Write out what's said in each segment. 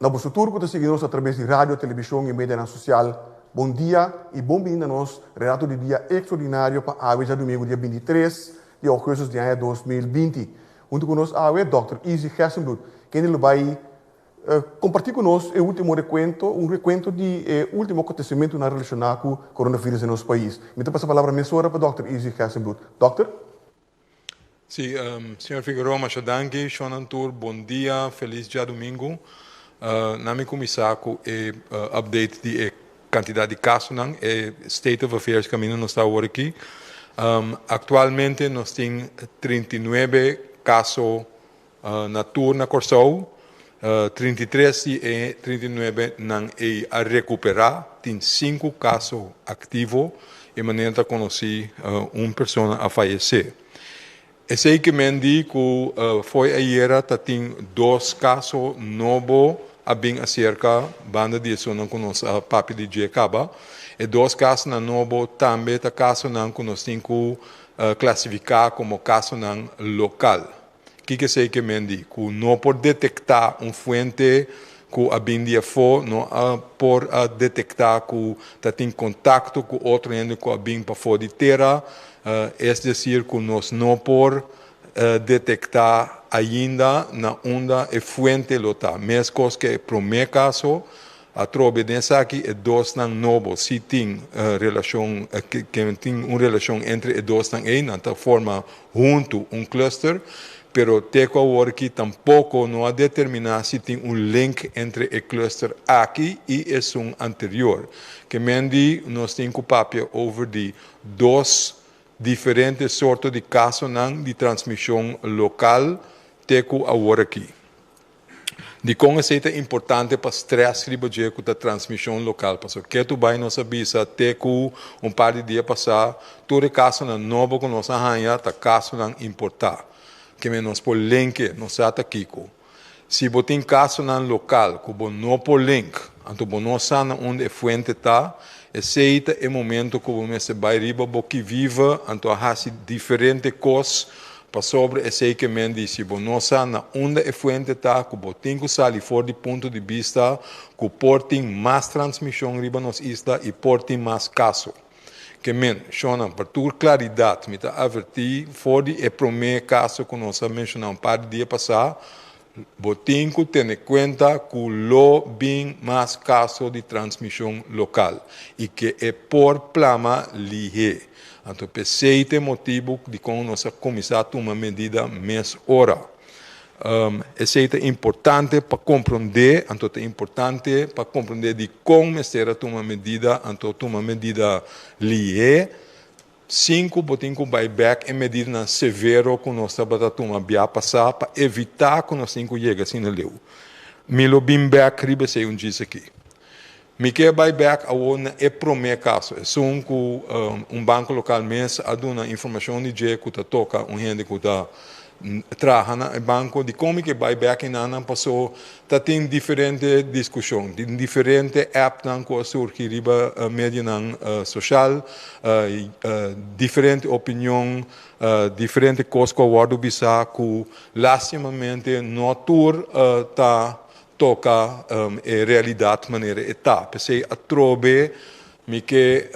Na boso tur ku ta sigui nos atraves di radio, televishon i medianan sosial, bon dia i bon bini na nos relato di dia ekstraordinario pa awe djadumingu dia 23 di ougùstùs di aña 2020. Huntu ku nos awe Dòkter Izzy Gerstenbluth, kende lo bai kompartí ku nos e último rekuento, un rekuento di e último akontesimentunan relashoná ku coronavirus den nos pais. Mi ta pasa palabra mesora pa Dòkter Izzy Gerstenbluth. Dòkter? Sí, señor Figueroa, masha danki. Shonnan tur, bon dia, felis djadumingu. Na mi kuminsá ku e update di e kantidat di kasonan, e state of affairs kaminda nos ta awor aki. Aktualmente nos tin 39 kaso na tur na Kòrsou. 33 di e 39 nan ei a rekuperá. Tin 5 kaso aktivo. E manera ta konosí, un persona a fayesé. Esei ke men di ku fo'i ayera ta tin dos kaso nobo a bin aserka banda di esunnan ku nos a papia di dje kaba. E dos kasonan nobo tambe ta kasonan ku nos tin ku klasifiká komo kasonan lokal. Kiko esei ke men di? Ku no por detektá un fuente ku a bin di afó, no a por a detektá ku ta tin kontakto ku otro hende ku a bin pafó di tera, es desir ku nos no por detektá ainda na unda e fuente lo ta. Meskos ku e promé kaso, atrobe den esaki e dosnan nobo si tin relashon, ke tin un relashon entre e dosnan ei, nan ta forma huntu un cluster, pero te ku awor aki tampoko no a determiná si tin un link entre e cluster aki i esun anterior. Ke men di nos tin ku papia over di dos diferente sorto di kasonan di transmishon lokal te ku awor aki. Dikon esei ta importante pa stress riba dje ku ta transmishon lokal? Pasobra ketu bai nos a bisa te ku un par di dia pasá tur e kasonan nobo ku nos a haña ta kasonan importá. Ke men nos por link e, nos sa ta kiko. Si bo tin kasonan lokal ku bo no por link, anto bo no sa na unda e fuente ta, esei ta e momento ku bo mester bai riba bo kivive anto a hasi diferente kos. Pasobra esei ke men di si bo no sa na unda e fuente ta, ku bo tin ku sali for di punto di bista ku por tin mas transmishon riba nos isla i por tin mas kaso. Ke men, shonnan, pa tur klaridat mi ta avertí for di e promé kaso ku nos a menshoná un par di dia pasá, bo tin ku tene kuenta ku lo bin mas kaso di transmishon lokal i ke e por plama lihé. Anto p'esei ta e motibu dikon nos a kuminsá tuma medida mes ora. Esei ta importante pa komprondé, anto ta importante pa komprondé dikon mester a tuma medida, anto tuma medida lihé. Sin ku bo tin ku bai bèk e medidanan severo ku nos tabata tuma bia pasá pa evitá ku nos tin ku yega asina leu. Mi lo bin bèk riba esei un djis aki. Mi ke bai bèk awor na e promé kaso, esun ku un banko lokal mes a duna informashon di dje ku ta toka un hende ku ta traha na e banko. Dikon mi ke bai bèk enanan? Paso ta tin diferente diskushon, tin diferente appnan ku a surgi riba medionan soshal, diferente opinion, diferente kos ku a wòrdu bisá ku lastimamente no tur ta toka e realidat manera e ta. P'esei atrobe mi ke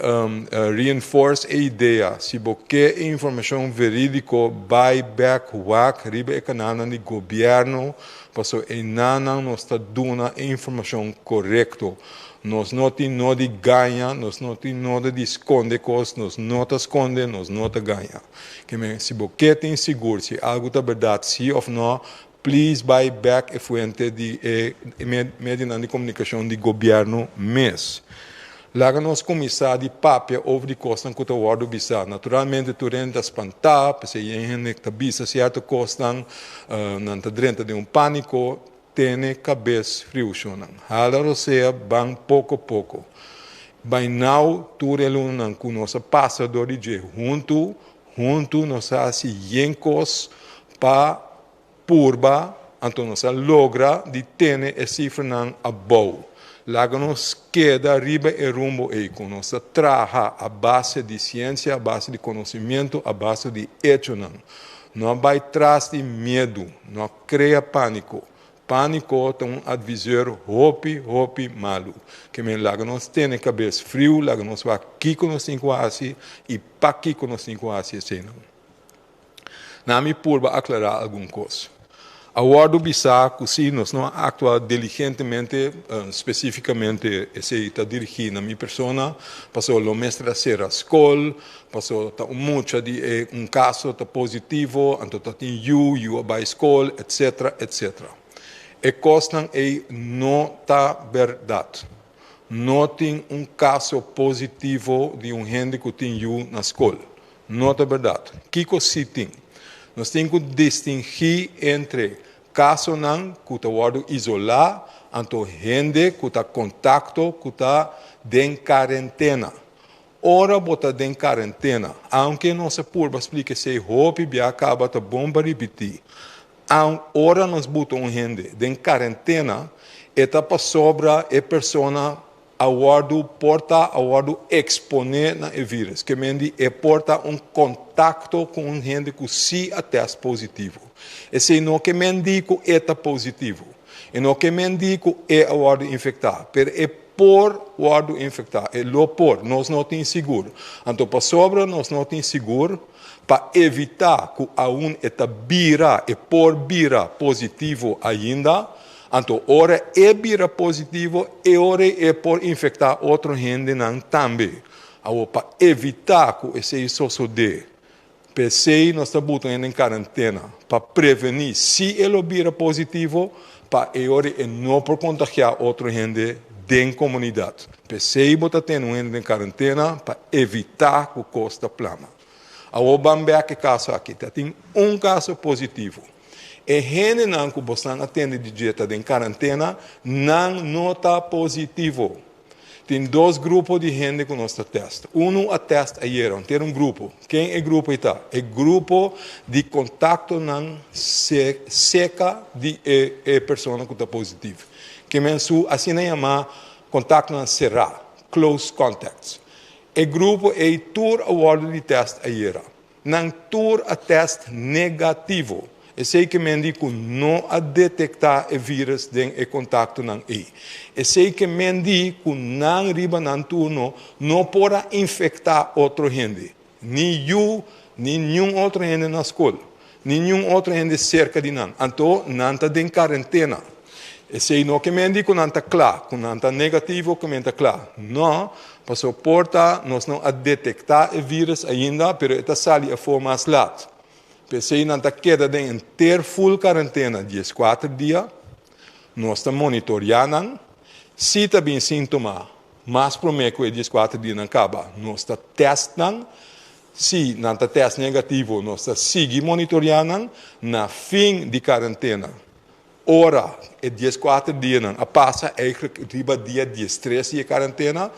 reinforce e idea, si bo ke e informashon verídiko, bai bèk wak riba e kanalnan di gobièrnu, pasobra einanan nos ta duna e informashon korekto. Nos no tin nodi gaña, nos no tin nodi di skonde kos, nos no ta skonde, nos no ta gaña. Ke men, si bo ke tin sigur si algu ta bèrdat sí òf nò, please bai bèk e fuente di e medionan di komunikashon di gobièrnu mes. Laga nos kuminsá di papia over di kosnan ku ta wòrdu bisá. Naturalmente tur hende ta spantá, p'esei yen hende ta bisa sierto kosnan, nan ta drenta den un pániko. Tene kabes friu, shonnan. Hala rosea ban poko poko. By now tur e lunanan ku nos a pasa dor di dje huntu, huntu nos a hasi yen kos pa purba, anto nos a logra di tene e sifranan abou. Laga nos keda riba e rumbo ei ku nos ta traha a base di siensia, a base di konosimiento, a base di echonan. No a bai tras di miedu, no a krea pániko. Pániko ta un adviseur hopi, hopi malu. Ke men laga nos tene kabes friu, laga nos wak kiko nos tin ku hasi i pakiko nos tin ku hasi eseinan. Na mi purba aklará algun kos. A wòrdu bisá ku si nos no a aktua diligentemente, spesífikamente esei ta dirigí na mi persona, pasobra lo mester a sera skol, pasobra ta un mucha di e un kaso ta positivo, anto ta tin yu, yu a bai skol, etcetera, etcetera. E kosnan ei no ta bèrdat. No tin un kaso positivo di un hende ku tin yu na skol. No ta bèrdat. Kiko sí tin? Nos tin ku distingí entre kasonan ku ta wòrdu isolá anto hende ku ta kontakto ku ta den karentena. Ora bo ta den karentena, aunke nos a purba splika esei hopi bia kaba ta bon pa ripití, ora nos buta un hende den karentena e ta pasobra e persona a wòrdu por ta a wòrdu eksponé na e vírus. Ke men di e por ta un kontakto ku un hende ku sí a tèst positivo. Esei no ke men di ku e ta positivo. E no ke men di ku e a wòrdu infektá, pero e por wòrdu infektá, e lo por. Nos no tin sigur. Anto pasobra nos no tin sigur, pa evitá ku aun e ta bira, e por bira positivo ainda, Anto ora e bira positivo, e ora ei e por infektá otro hendenan tambe. Awor, pa evitá ku esei sosodé, p'esei nos ta buta hende den karentena, pa prevení si e lo bira positivo, pa e ora ei e no por kontagiá otro hende den komunidat. P'esei bo ta tene un hende den karentena, pa evitá ku kos ta plama. Awor ban bèk e kaso aki. Ta tin un kaso positivo. E hendenan ku bosnan a tende di dje ta den karantena, nan no ta positivo. Tin dos grupo di hende ku nos ta tèst. Unu a tèst ayera, un ter un grupo. Ken e grupo ei ta? E grupo di kontaktonan seka di e e persona ku ta positivo. Ke men su asina yamá kontaktonan será, close contacts. E grupo ei tur a wòrdu di tèst ayera. Nan tur a tèst negativo. Esei ke men di ku no a detektá e vírus den e kontaktonan ei. Esei ke men di ku nan riba nan turno no por a infektá otro hende, ni yu ni niun otro hende na skol, ni niun otro hende serka di nan. Anto nan ta den karentena. Esei no ke men di ku nan ta kla, ku nan ta negativo ke men ta kla. No, pasobra por ta nos no a detektá e vírus ainda, pero e ta sali afó mas lat. P'esei nan ta keda den enter ful karentena dieskuater dia. Nos ta monitoriá nan. Si ta bin síntoma mas promé ku e dieskuater dianan kaba, nos ta tèst nan. Si nan ta tèst negativo, nos ta sigui monitoriá nan. Na fin di karentena, Ora e dieskuater dianan a pasa, eigenlijk riba dia diestres di e karentena,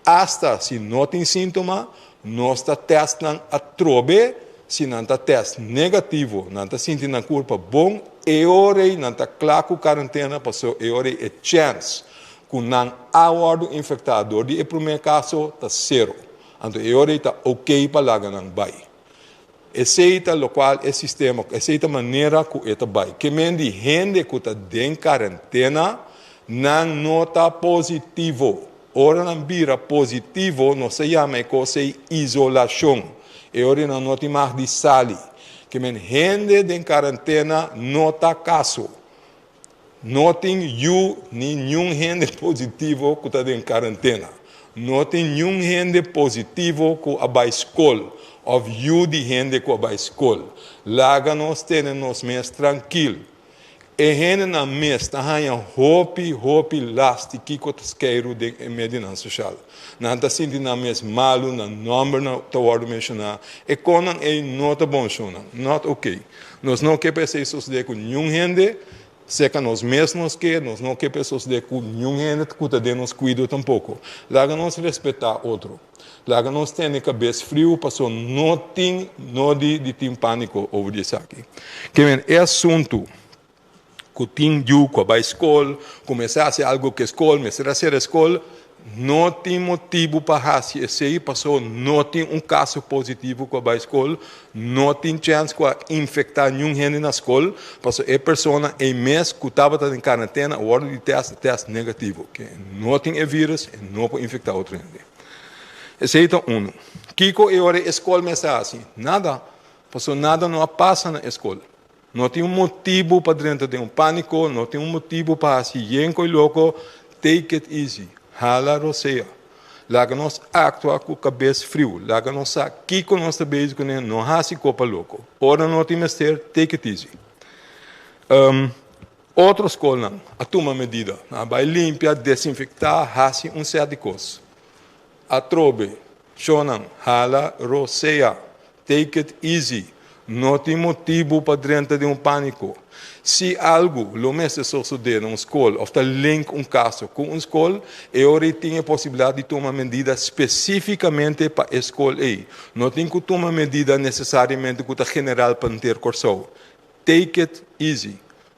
asta si no tin síntoma, nos ta tèst nan atrobe, si nan ta tèst negativo, nan ta sinti nan kurpa bon, e ora ei nan ta kla ku karentena, pasobra e ora ei e chèns ku nan a wòrdu infektá dor di e promé kaso ta sero. Anto e ora ei ta oké pa laga nan bai. Esei ta lokual e sistema, esei ta manera ku e ta bai. Ke men di hende ku ta den karentena, nan no ta positivo. Ora nan bira positivo, nos ta yama e kos ei isolashon. E ora nan no tin mag di sali. Ke men hende den karentena no ta kaso. No tin yu ni niun hende positivo ku ta den karentena. No tin niun hende positivo ku a bai skol òf yu di hende ku a bai skol. Laga nos tene nos mes trankil. E hendenan mes ta haña hopi, hopi last di kiko ta skeiru den e medionan soshal. Nan ta sinti nan mes malu, nan nòmbernan ta wòrdu menshoná. E konan ei no ta bon shownan. Not okay. Nos no ke pa esei sosodé ku niun hende, serka nos mes nos ke, nos no ke pa e sosodé ku niun hende ku ta den nos kuido tampoko. Laga nos respetá otro. Laga nos tene kabes friu pasobra no tin nodi di tin pániko over di esaki. Ke men e asuntu ku tin yu ku a bai skol, ku mester hasi algu ku e skol, mester a sera e skol, No tin motibu pa hasi esei paso no tin un kaso positivo ku a bai skol, no tin chèns ku a infektá niun hende na skol paso e persona ei mes ku tabata den karantena a wòrdu di tèst, a tèst negativo. Ke no tin e vírus e no por infektá otro hende. Esei ta unu. Kiko e ora e skol mester hasi? Nada, paso nada no a pasa na e skol. No tin un motibu pa drenta den un pániko, no tin un motibu pa hasi yenko i loko, take it easy, hala rosea. Laga nos aktua ku kabes friu, laga nos sa kiko nos ta bezig kuné, no hasi kopa loko. Ora no tin mester, take it easy. Otro skolnan a tuma medida, nan a bai limpia, desinfektá, hasi un sèt di kos. Atrobe, shonnan, hala rosea. Take it easy. No tin motibu pa drenta den un pániko. Si algu lo mester sosodé na un skol òf ta link un kaso ku un skol, e ora ei tin e posibilidat di tuma medida spesífikamente pa e skol ei. No tin ku tuma medida nesesariamente ku ta general pa henter Kòrsou. Take it easy.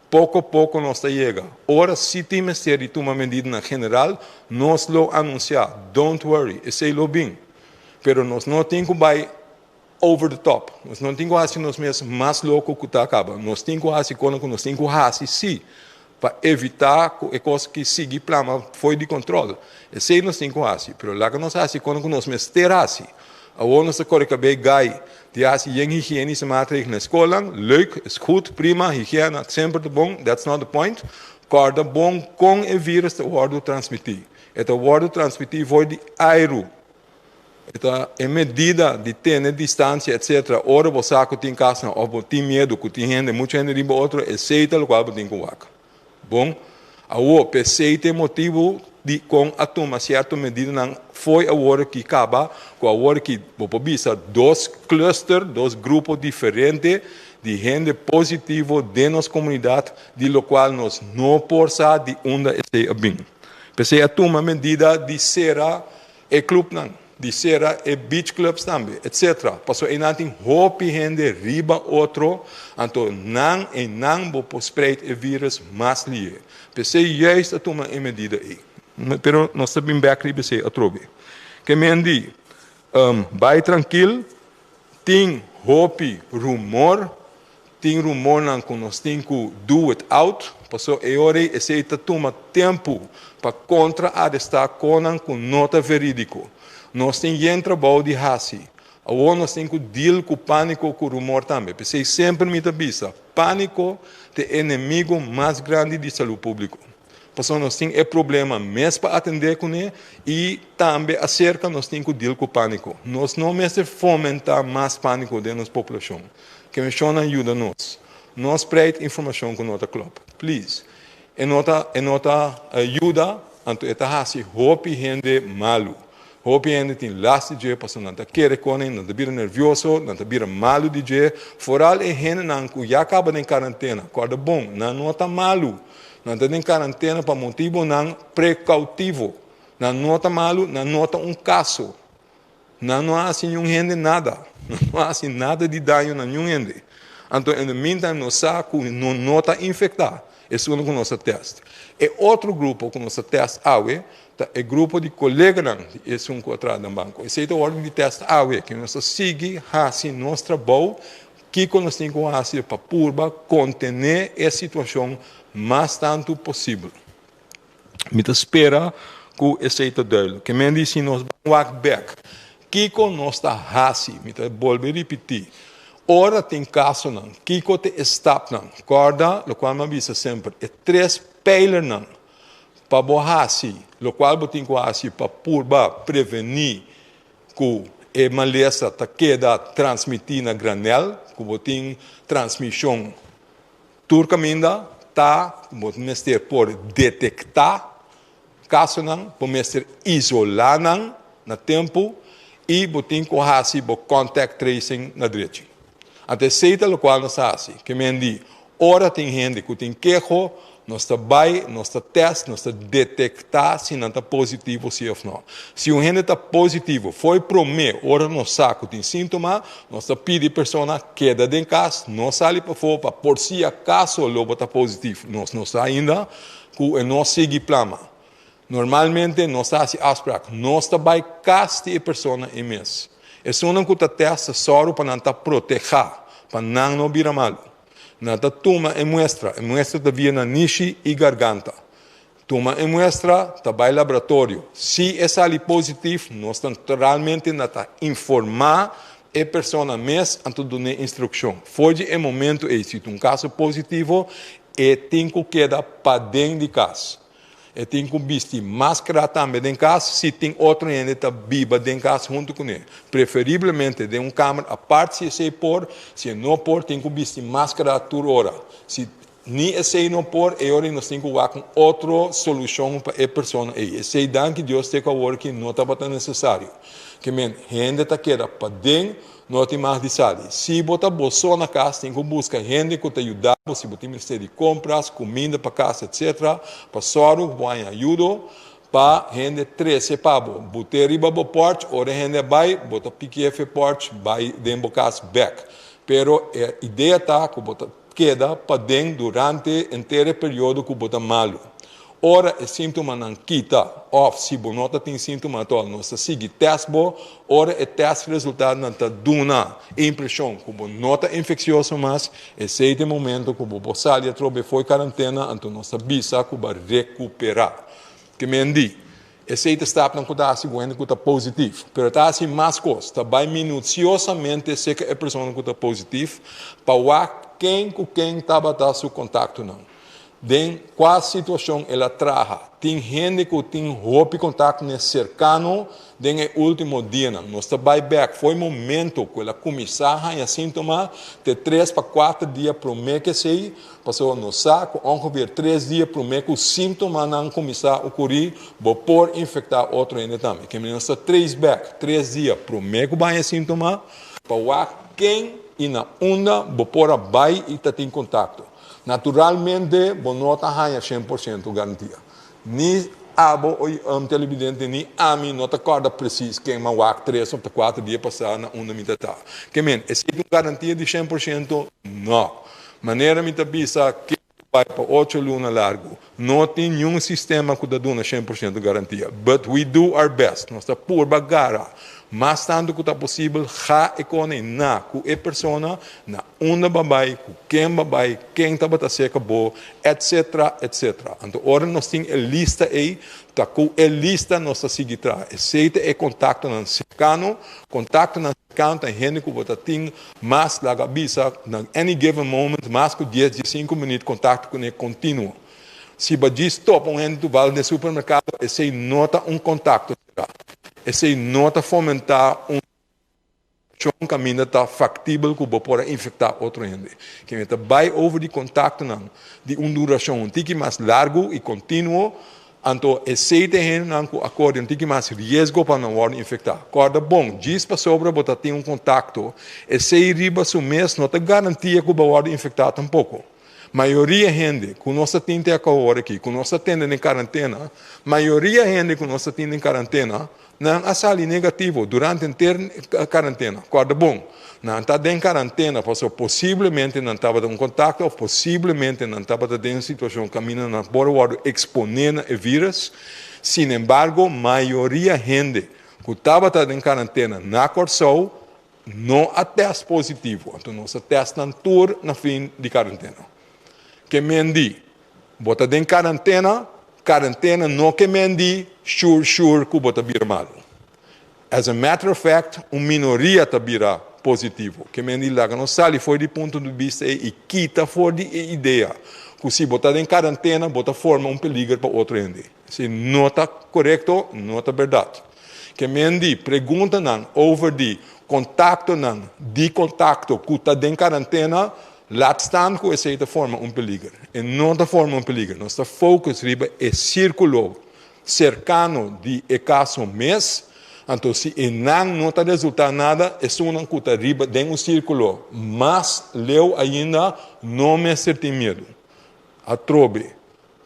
Poko poko nos ta yega. Ora si tin mester di tuma medidanan general, nos lo anunsiá. Don't worry, esei lo bin. Pero nos no tin ku bai over the top. Nos no tin ku hasi nos mes mas loko ku ta kaba. Nos tin ku hasi kona ku nos tin ku hasi sí, pa evitá ku e kos ki sigui plama fo'i di kontrol. Esei nos tin ku hasi. Pero laga nos hasi kona ku nos mester hasi. Awor nos ta kore kabei gai di hasi yen higiënische maatregelen na skolnan. Leuk, is goed, prima, higiëne semper ta bon, that's not the point. Kòrda bon kon e virus ta wòrdu transmití. E ta wòrdu transmití for di airu. E ta e medida di tene distansia etcetera. Ora bo sa ku tin kasnan òf bo tin miedu ku tin hende, muchu hende riba otro, esei ta lokual bo tin ku wak. Bon, awor p'esei ta e motibu di kon a tuma sierto medidanan fo'i awor aki kaba, ku awor aki bo por bisa dos cluster, dos grupo diferente di hende positivo den nos komunidat, di lokual nos no por sa di unda esei a bin. P'esei a tuma medida di sera E clubnan di sera, e beach clubs tambe, etc. Pasobra einan tin hopi hende riba otro, anto nan einan bo por spreid e virus mas lihe. P'esei juist a tuma e medida ei. Pero nos ta bin bek riba esei atrobe. Ke men di, bai trankil, tin hopi rumor, Tin rumornan ku nos tin ku do it out, paso e ora ei esei ta tuma tempu pa kontra arestá konan ku no ta verídiko. Nos tin yen trabou di hasi. Awor nos tin ku deal ku pániko ku rumor tambe. P'esei semper mi ta bisa, pániko ta e enemigu mas grandi di salú públiko. Pasobra nos tin e problema mes pa atendé kuné i tambe aserka nos tin ku deal ku pániko. Nos no mester fomentá mas pániko den nos poblashon. Ke mishonnan yuda nos. No spreid informashon ku no ta klòp. Please. E no ta e no ta yuda, anto e ta hasi hopi hende malu. Hopi hende tin last di dje pasobra nan ta kere kone, nan ta bira nervioso, nan ta bira malu di dje. Foral e hendenan ku ya kaba den karantena. Kòrda bon, nan no ta malu. Nan ta den karantena pa motibonan prekautivo. Nan no ta malu, nan no ta un kaso. Nan no a hasi niun hende nada. Nan no a hasi nada di daño na niun hende. Anto in the meantime nos sa ku no no ta infektá esun ku nos a tèst. E otro grupo ku nos a tèst awe ta e grupo di koleganan di esun ku a traha den banko. Esei ta wòrdu di tèst awe, ke nos ta sigui hasi nos trabou. Kiko nos tin ku hasi pa purba kontené e situashon mas tantu posibel? Mi ta spera ku esei ta duidelijk. Ke men di si nos ban wak bek, kiko nos ta hasi? Mi ta bolbe ripití, ora tin kasonan, kiko ta e stapnan? Kòrda lokual mi a bisa semper, e tres peilernan pa bo hasi lokual bo tin ku hasi pa purba prevení ku e malesa ta keda transmití na granèl, ku bo tin transmishon tur kaminda, ta ku bo mester por detektá kasonan, bo mester isolá nan na tempu i bo tin ku hasi bo contact tracing na drechi. Anto esei ta lokual nos ta hasi. Ke men di, ora tin hende ku tin keho, nos ta bai, nos ta tèst, nos ta detektá si nan ta positivo si òf nò. Si un hende ta positivo fo'i promé ora nos sa ku tin síntoma, nos ta pidi e persona keda den kas, no sali pafó pa por si akaso lo bo ta positivo. Nos no sa ainda ku e no sigui plama. Normalmente nos ta hasi afsprak, nos ta bai kas di e persona ei mes. Esunnan ku ta tèst ta sòru pa nan ta protehá, pa nan no bira malu. Nan ta tuma e muestra, e muestra ta via nanishi i garganta. Tuma e muestra, ta bai laboratorio. Si e sali positif, nos ta naturalmente na ta informá e persona mes anto dun'é instrukshon. For di e momento ei, si ta un kaso positivo, e tin ku keda paden di kas. E tin ku bisti maskara tambe den kas si tin otro hende ta biba den kas huntu kuné. Preferiblemente den un kamer apart si esei por, si e no por tin ku bisti maskara tur ora. Si ni esei no por e ora ei nos tin ku wak un otro solushon pa e persona ei. Esei danki Dios te ku awor ki no tabata nesesario. Ke men hende ta keda paden. No tin mag di sali. Si bo ta bo so na kas, tin ku buska hende ku ta yuda bo si bo tin mester di kompras, kuminda pa kas etc. Pa sòru ku bo haña ayudo pa hende trese pa bo. But'é riba bo pòrch, ora e hende a bai, bo ta piki'é fe pòrch bai den bo kas bèk. Pero e idea ta ku bo ta keda paden durante henter e periodo ku bo ta malu. Ora e síntomanan kita òf si bo no ta tin síntoma atòl, nos ta sigui tèst bo. Ora e tèst resultadonan ta duna e impreshon ku bo no ta infeksioso mas, esei ta e momento ku bo por sali atrobe fo'i karantena, anto nos ta bisa ku bo a rekuperá. Ke men di, esei ta stapnan ku ta hasi ku hende ku ta positif, pero ta hasi mas kos, ta bai minusiosamente serka e persona ku ta positif pa wak ken ku ken tabata su kontaktonan. Den kua situashon el a traha? Tin hende ku tin hopi kontakto n'e serkano den e último dianan. Nos ta bai bèk for e momento ku el a kuminsá haña síntoma te tres pa kuater dia promé ku esei, pasobra nos sa ku ongeveer tres dia promé ku síntomanan kuminsá okurí, bo por infektá otro hende tambe. Ke manera nos ta trace bèk tres dia promé ku bo haña síntoma pa wak ken i na unda bo por a bai i ta tin kontakto. Naturalmente bo no ta haña 100% garantia. Ni abo televidente ni ami no ta kòrda presis ken m'a wak 3 òf 4 dia pasá na unda mi ta ta. Ke men, esei ta un garantia di 100%? No. Manera mi ta bisa ke bai pa 8 luna largu. No tin ningun sistema ku ta duna 100% garantia. But we do our best. Nos ta purba gara. Mas tantu ku ta posibel, ga e kone na ku e persona, na unda b'a bai, ku ken b'a bai, ken tabata serka bo, etc. Etc. Anto ora nos tin e lista ei, ta ku e lista nos ta sigui traha. Esei ta e kontaktonan serkano, kontaktonan serkano ta hende ku bo ta tin mas laga bisa na any given moment mas ku 10, 15 minüt kontakto kuné kontinuo. Si bo djis topa un hende toevallig den supermerkado, esei no ta un kontakto será. Esei no ta fomentá un kaminda ta faktibel ku bo por a infektá otro hende. Ke men ta bai over di kontaktonan di un durashon un tiki mas largu i kontinuo, anto esei ta e hendenan ku a kore un tiki mas riesgo pa nan wòrdu infektá. Kòrda bon, djis pasobra bo ta tin un kontakto, esei riba su mes no ta garantia ku bo a wòrdu infektá tampoko. Mayoria hende ku nos ta tin te awor aki, ku nos ta tende den karantena, mayoria hende ku nos ta tin den karantena, nan a sali negativo durante henter karantena. Kòrda bon, nan ta den karantena pasobra posiblemente nan tabata un kontakto òf posiblemente nan tabata den un situashon kaminda nan por a wòrdu eksponé na e vírùs. Sin embargo, mayoria hende ku tabata den karantena na Kòrsou no a tèst positivo. Anto nos a tèst nan tur na fin di karantena. Ke men di, bo ta den karantena, karantena no ke men di sure sure ku bo ta bira malu. As a matter of fact, un minoria ta bira positivo. Ke men di laga nos sali for di punto di bista ei i kita for di e idea ku si bo ta den karantena bo ta forma un peliger pa otro hende. Esei no ta korekto, no ta bèrdat. Ke men di preguntanan over di kontaktonan di kontakto ku ta den karantena, laat staan ku esei ta forma un peliger. E no ta forma un peliger. Nos ta focus riba e sírkulo serkano di e kaso mes, anto si e nan no ta resultá nada, esunnan ku ta riba den un sírkulo mas leu ainda no mester tin miedu. Atrobe,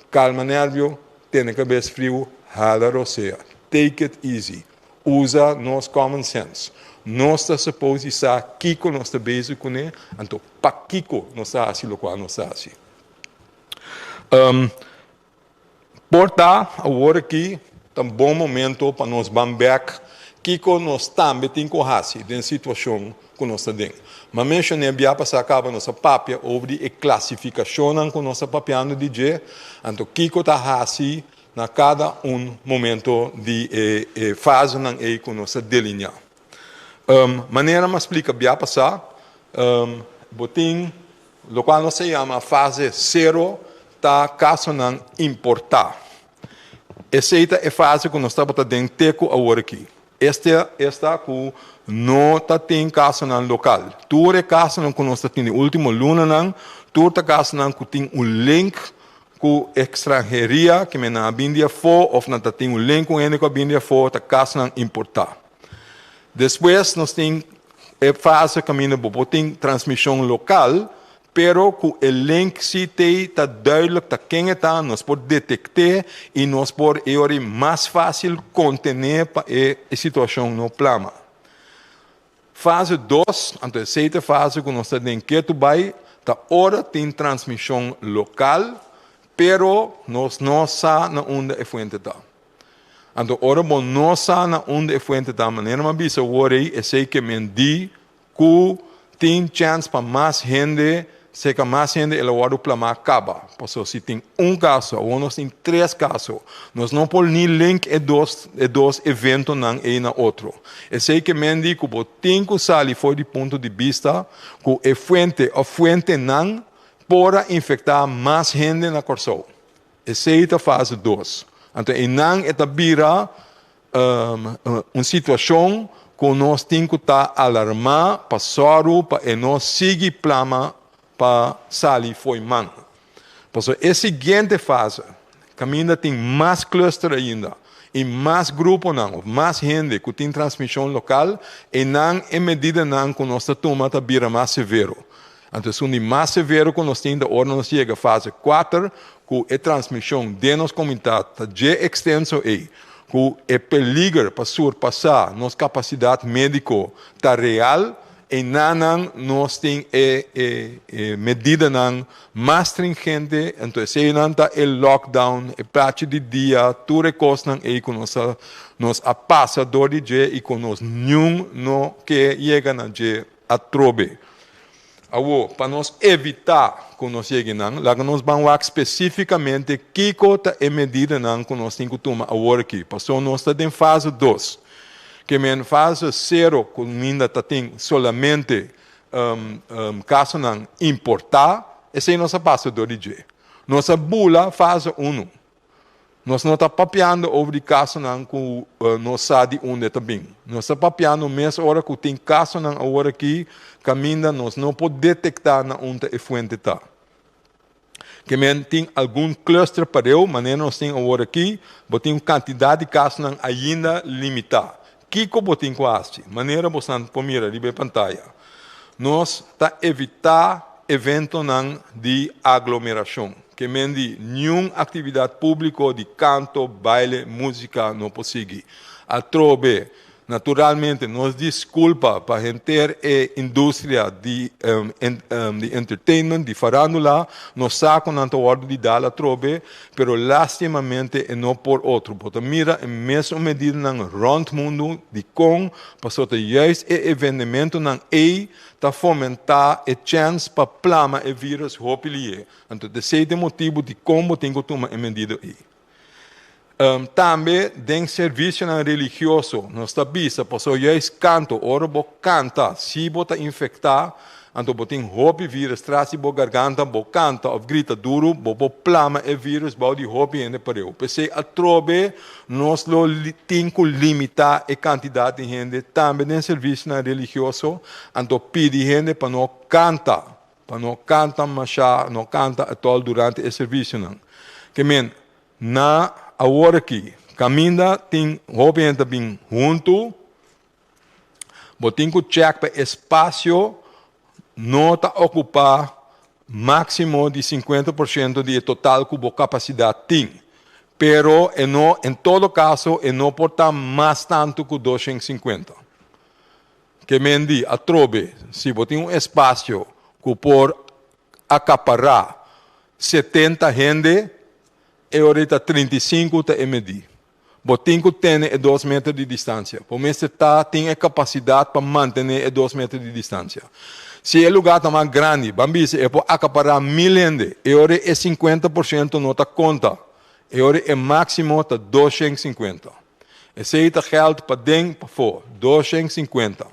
kalma nervio, tene kabes friu, hala rosea. Take it easy. Usa nos common sense. Nos ta suppose di sa kiko nos ta bezig kuné, anto pakiko nos ta hasi lokual nos ta hasi. Por ta awor aki ta un bon momento pa nos ban bek kiko nos tambe tin ku hasi den situashon ku nos ta den. M'a menshoné bia pasá kaba nos a papia over di e klasifikashonnan ku nos ta papiando di dje, anto kiko ta hasi na kada un momento di e e fasenan ei ku nos a delineá. Manera m'a splika bia pasá, bo tin lokual nos ta yama fase sero ta kasonan importá. Esei ta e fase ku nos tabata den te ku awor aki. Este esta ku no ta tin kasonan lokal. Tur e kasonan ku nos ta tin di último lunanan, tur ta kasonan ku tin un link ku ekstranheria, ke men nan a bin di afó òf nan ta tin un link ku hende ku a bin di afó, ta kasonan importá. Despues nos tin e fase kaminda bo por tin transmishon lokal, Pero ku e link si t'ei ta duidelijk ta ken e ta, nos por detekt'é i nos por e ora ei mas fásil kontené pa e situashon no plama. Fase dos, anto esei ta e fase ku nos ta den ketu bai, ta ora tin transmishon lokal, pero nos no sa na unda e fuente ta. Anto ora bo no sa na unda e fuente ta, manera mi a bisa awor ei, esei ke men di Ku tin chèns pa mas hende seka mas hende el a wòrdu plamá kaba. Pasobra si tin un kaso, awor nos tin tres kaso. Nos no por ni link e dos e dos eventonan ei na otro. Esei ke men di ku bo tin ku sali for di punto di bista ku e fuente òf fuentenan por a infektá mas hende na Kòrsou. Esei ta fase dos. Anto einan e ta bira Un situashon ku nos tin ku ta alarmá pa sòru pa e no sigui plama pa sali fo'i man. Pasobra e siguiente fase, kaminda tin mas cluster ainda i mas gruponan òf mas hende ku tin transmishon lokal, einan e medidanan ku nos ta tuma ta bira mas severo. Anto esun di mas severo ku nos tin ta ora nos yega fase kuater ku e transmishon den nos komunitat ta dje ekstenso ei ku e peliger pa surpasá nos kapasidat médiko ta real, einanan nos tin e e medidanan mas stringente, anto eseinan ta e lockdown, e plachi di dia, tur e kosnan ei ku nos a nos a pasa dor di dje i ku nos niun no ke yega na dje. Atrobe. Awor, pa nos evitá ku nos yega einan, laga nos ban wak spesífikamente kiko ta e medidanan ku nos tin ku tuma awor aki. Pasobra nos ta den fase dos. Ke men fase sero ku minda ta tin solamente kasonan importá, esei nos a pasa dor di dje. Nos a bula fase unu. Nos no ta papiando over di kasonan ku nos sa di unda e ta bin. Nos ta papiando mes ora ku tin kasonan awor aki kaminda nos no por detektá na unda e fuente ta. Ke men tin algun cluster pareu, manera nos tin awor aki, bo tin un kantidat di kasonan ainda limitá. Kiko bo tin ku hasi? Manera bosan por mira riba e pantaya, nos ta evitá eventonan di aglomerashon, ke men di niun aktividat públiko di kanto, baile, músika no por sigui. Atrobe, naturalmente nos diskulpa pa henter e industria di di entertainment, di farándula, nos sa ku nan ta wòrdu di dal atrobe, Pero lastimamente e no por otro. Bo ta mira e mesun medidanan rond mundu. Dikon? Pasobra ta juist e evenementonan ei ta fomentá e chèns pa plama e vírus hopi lié. Anto esei ta e motibu dikon bo tin ku tuma e medida ei. Tambe den servisionan religioso nos ta bisa pasobra juist kanto, ora bo kanta si bo ta infektá, Anto bo tin hopi virus tras di bo garganta, bo kanta of grita duru, bo por plama e virus bou di hopi hende pareu. P'esei atrobe nos lo tin ku limitá e kantidat di hende tambe den servisionan religioso, anto pidi hende pa no kanta, pa no kanta mashá, no kanta atòl durante e servisionan. Ke men, na awor aki, kaminda tin hopi hende ta bin huntu, Bo tin ku chèk pa e spasio no ta okupá máksimo di 50% di e total ku bo kapasidat tin. Pero e no, en todo kaso e no por ta mas tantu ku 250. Ke men di, atrobe, si bo tin un espasio ku por akapará 70 hende, E ora ta 35 ta e medí. Bo tin ku tene e 2 meter di distansia. Bo mester ta tin e kapasidat pa mantené e 2 meter di distansia. Si e lugá ta mas grandi, ban bisa e por akapará 1000 hende, e ora e 50% no ta konta. E ora e máksimo ta 250. Esei ta geld paden pafó, 250.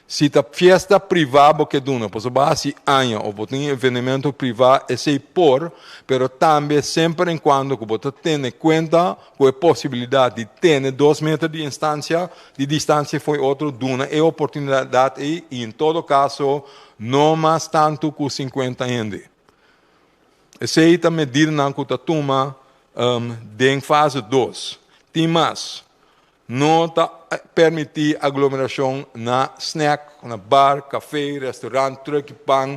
Si ta fiesta privá bo ke duna, pasobra bo a hasi aña òf bo tin evenemento privá, esei por, pero tambe semper en kuando ku bo ta tene kuenta ku e posibilidat di tene 2 meter di instansia, di distansia fo'i otro, duna e oportunidat ei i en todo kaso no mas tantu ku 50 hende. Esei ta medidanan ku ta tuma den fase 2. Tin mas. No ta permití aglomerashon na snack, na bar, kafé, restaurant, trùk i pan,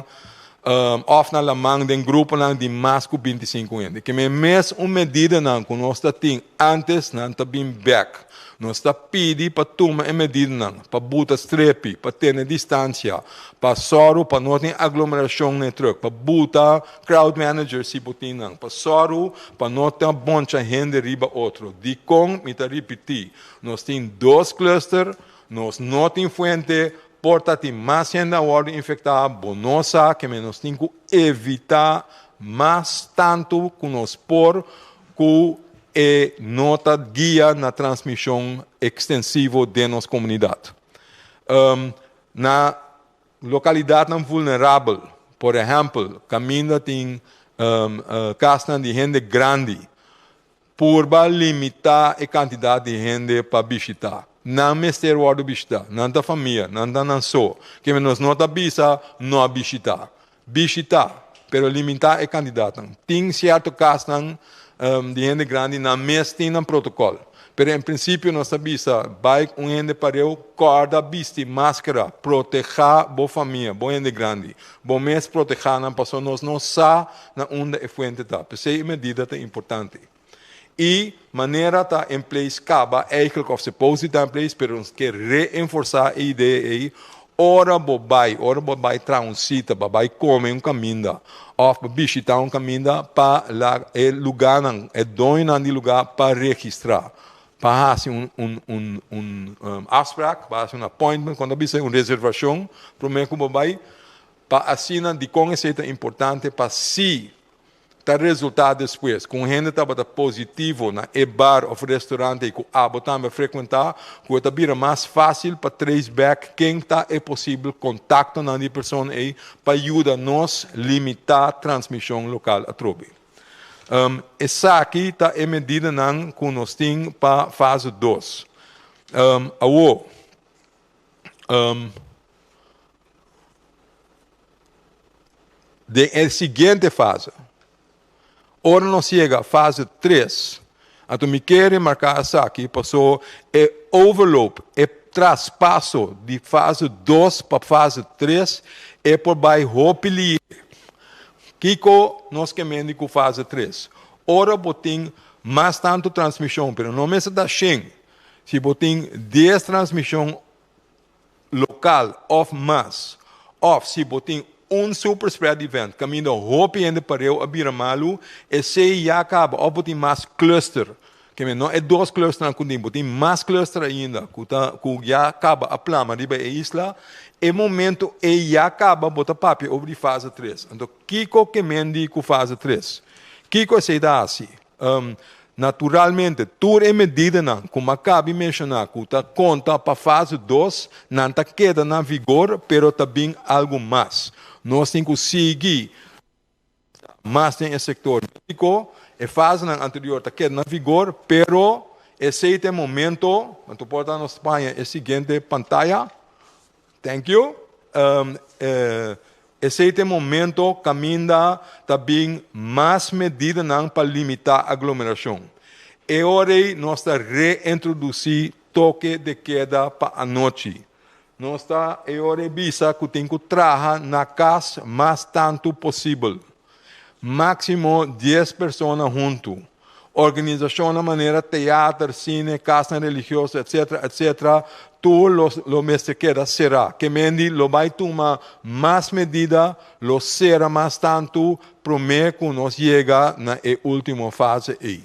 òf na laman den gruponan di mas ku 25 hende. Ke men mes un medidanan ku nos ta tin ántes nan ta bin bèk. Nos ta pidi pa tuma e medidanan, pa buta strepi, pa tene distansia, pa sòru pa no tin aglomerashon na e trùk, pa buta crowd manager si bo tin nan, pa sòru pa no ta boncha hende riba otro. Dikon? Mi ta ripití, nos tin 2 cluster, nos no tin fuente, por ta tin mas hende a wòrdu infektá, bo no sa, ke men nos tin ku evitá mas tantu ku nos por ku e no ta guia na transmishon ekstensivo den nos komunidat. Na lokalidatnan vulnerabel, por ehèmpel, kaminda tin kasnan di hende grandi, purba limitá e kantidat di hende pa bishitá. Nan mester wòrdu bishitá, nan ta famia, nan ta nan so. Ke nos no ta bisa no bishitá. Bishitá, pero limitá e kantidatnan. Tin sierto kasnan di hende grandi nan mes tin nan protokòl. Pero en prinsipio nos ta bisa bai un hende pareu, kòrda bisti máskara, protehá bo famia, bo hende grandi. Bo mes protehá nan pasobra nos no sa na unda e fuente ta. P'esei e medida ta importante. I manera ta in place kaba eigenlijk of suppose di ta in place, pero nos ke reenforsá e idea ei, ora bo bai, ora bo bai traha un sita, bo bai kome un kaminda òf bo bishitá un kaminda pa laga e lugánan, e doñonan di lugá pa registrá, pa hasi un un un un afsprak, pa hasi un appointment, kon ta bisa un reservashon promé ku bo bai, pa asina dikon esei ta importante pa si ta resultá despues ku un hende tabata positivo na e bar òf restaurante ei ku abo tambe a frekuentá, ku e ta bira mas fásil pa trace back ken ta e posibel kontaktonan di e persona ei pa yuda nos limitá transmishon lokal atrobe. Esaki ta e medidanan ku nos tin pa fase 2. Awor, Den e siguiente fase, ora nos yega fase 3, anto mi ke remarká esaki paso e overloop, e traspaso di fase 2 pa fase 3 e por bai hopi lihe. Kiko nos ke mende ku fase 3? Ora bo tin mas tantu transmishon, pero no mester ta 100, si bo tin 10 transmishon lokal òf mas, òf si bo tin un super spread event kaminda hopi hende pareu a bira malu, esei ya kaba, òf bo tin mas cluster, ke men no e 2 clusternan ku tin, bo tin mas cluster ainda ku ta ku ya kaba a plama riba e isla, e momento ei ya kaba bo ta papia over di fase 3. Anto kiko ke men di ku fase 3? Kiko esei ta hasi? Naturalmente, tur e medidanan ku mi a kabi menshoná ku ta konta pa fase 2, nan ta keda na vigor, pero ta bin algu mas. Nos tin ku sigui mas den e sektor médiko. E fasenan anterior ta keda na vigor, pero esei ta e momento, anto por ta nos paña e siguiente pantaya. Thank you. Esei ta e momento kaminda ta bin mas medidanan pa limitá aglomerashon. E ora ei nos ta reintrodusí toke de keda pa anochi. Nos ta e ora ei bisa ku tin ku traha na kas mas tantu posibel. Máksimo 10 persona huntu. Organisashonnan manera teater, sine, kasnan religioso etc. Etc. Tur lo lo mester keda será. Ke mendi lo bai tuma mas medida, lo sera mas tantu promé ku nos yega na e último fase ei.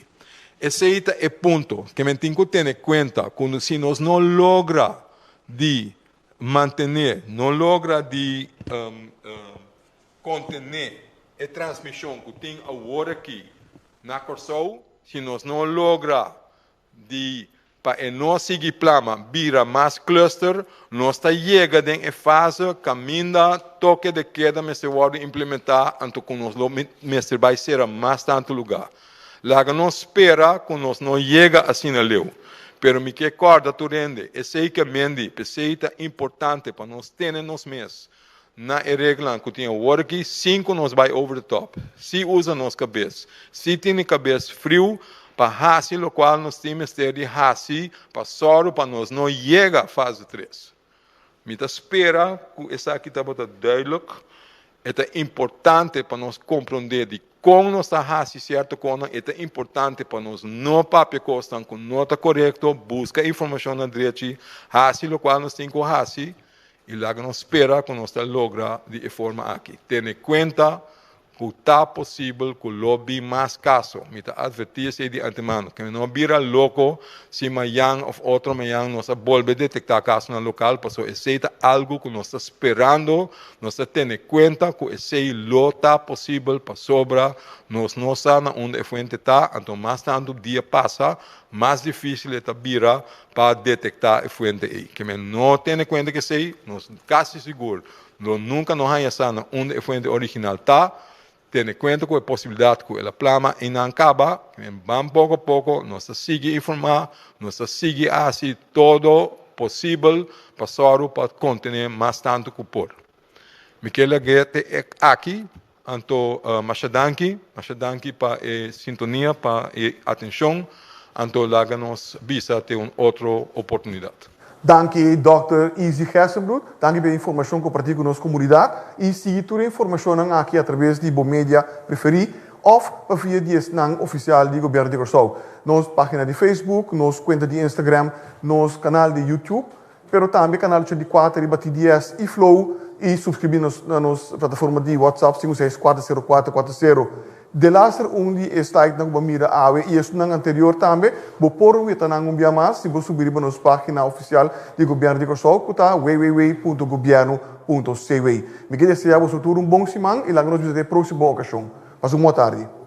Esei ta e punto ke men tin ku tene kuenta ku si nos no logra di mantené, no logra di kontené e transmishon ku tin awor aki na Kòrsou, si nos no logra di pa e no sigui plama bira mas cluster, nos ta yega den e fase kaminda toke de keda mester wòrdu implementá anto ku nos lo mester bai sera mas tantu lugá. Laga nos spera ku nos no yega asina leu. Pero mi ke kòrda tur hende, esei ke mendi, p'esei ta importante pa nos tene nos mes na e reglanan ku tin awor aki sin ku nos bai over the top. Si usa nos kabes, si tene kabes friu pa hasi lokual nos tin mester di hasi pa sòru pa nos no yega fase tres. Mi ta spera ku esaki tabata duidelijk. E ta importante pa nos komprondé di kon nos ta hasi sierto kosnan. E ta importante pa nos no papia kosnan ku no ta korekto, buska informashonnan drechi, hasi lokual nos tin ku hasi i laga nos spera ku nos ta logra di e forma aki. Tene kuenta ku ta posibel ku lo bin mas kaso. Mi ta atvertí esei di antemano. Ke no bira loko si mayan òf otro mayan nos a bolbe detektá kasonan lokal, pasobra esei ta algu ku nos ta sperando, nos ta tene kuenta ku esei lo ta posibel pasobra nos no sa na unda e fuente ta, anto mas tantu dia pasa, mas difísil e ta bira pa detektá e fuente ei. Ke men no tene kuenta ku esei, nos kasi sigur Lo nunka no haña sa na unda e fuente original ta. Tene kuenta ku e posibilidat ku el a plama i nan kaba. Ban poko poko, nos ta sigui informá, nos ta sigui hasi todo posibel pa sòru pa kontené mas tantu ku por. Mi ke lag'é te aki, anto masha danki, masha danki pa e sintonia, pa e atenshon, anto laga nos bisa te un otro oportunidat. Danki Dòkter Izzy Gerstenbluth, danki pa e informashon kompartí ku nos komunidat i sigui tur e informashonnan aki atraves di bo media preferí òf pa via di esnan ofisial di Gobièrnu di Kòrsou, nos página di Facebook, nos kuenta di Instagram, nos kanal di YouTube, pero tambe kanal 84 riba TDS i Flow i suskribí nos na nos plataforma di WhatsApp 5640440. Delaster un di e slide-nan ku bo a mira awe i esunnan anterior tambe, bo por weta nan un bia mas si bo subi riba nos página ofisial di Gobièrnu di Kòrsou ku ta www.gobièrnu.cw. Mi ke deseá boso tur un bon siman i laga nos bisa te e próksimo okashon. Pasa un bon tardi.